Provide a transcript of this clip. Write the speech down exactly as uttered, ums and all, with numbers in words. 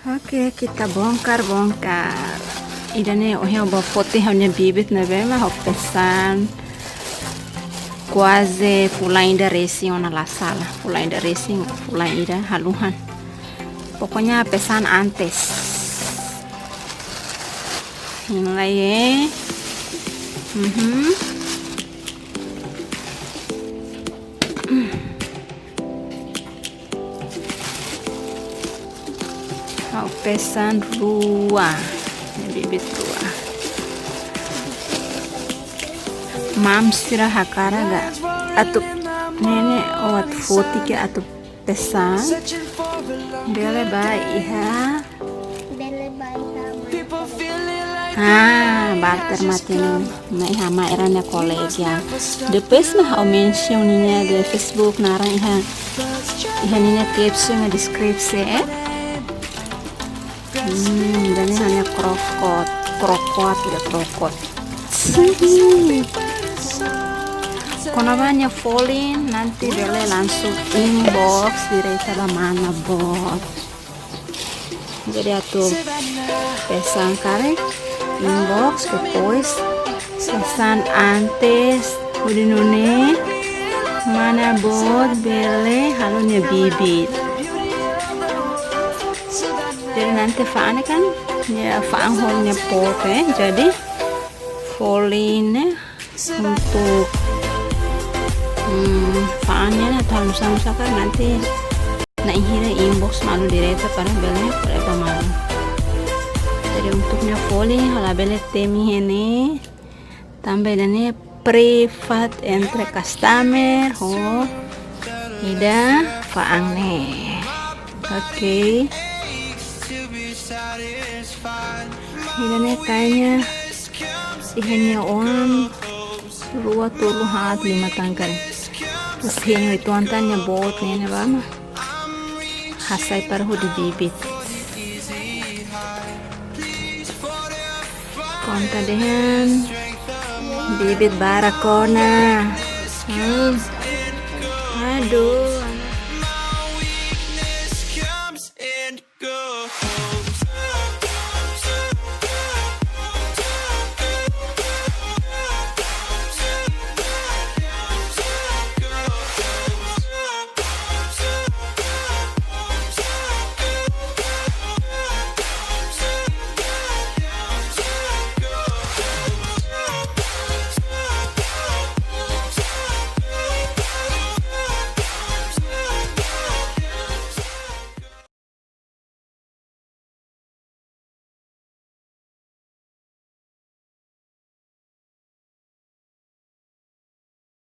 Oke, kita bongkar, bongkar. Ida-ne'e ohin ha'u bá foti ha'u-nia bibit ne'ebé mak ha'u pesan kuaze fulan ida resin, ona la sala. Fulan ida resin, fulan ida haluhan. Pokoknya pesan antes. Ini lai, eh. Mhm. Ha'u pesan rua. Bibit rua. Mams sira hakarak atu ne'e, o atu foti ka atu pesan. Bele bá iha. Bele bá iha. Ah, barter matenek. Mai iha Maera nia kolega. Depois mak ha'u mention ninia Facebook naran iha, iha ninia caption no description, eh. Hmm, ida-ne'e ha'u-nia krokot, krokot, ya krokot. Kona-ba nia folin, nanti bele langsung inbox direta ba mana boot. Jadi atu pesan karik, inbox, depois pesan antes, hodi nune'e mana boot bele halo nia bibit. Jadi nanti fa'an ne'e kan, ya fa'an ho nia pote, jadi folin ne'e untuk, hmm, fa'an ne'e atu halo nu'usá-nu'usá karik nanti na'in hira inbox malu direta para bele, para ba malu. Jadi untuk nia folin ha'u labele temi iha ne'e, tanba ida-ne'e privat entre customer ho ida fa'an ne'e. Oke. Ida-ne'e kayaknya iha nia oan rua, tolu, haat, lima tangkar. Terus hanya itu antan nia boot ne'e, ne'ebá mak hasai para hodi bibit. Konta dehan bibit barak ona. Hmm. Aduh.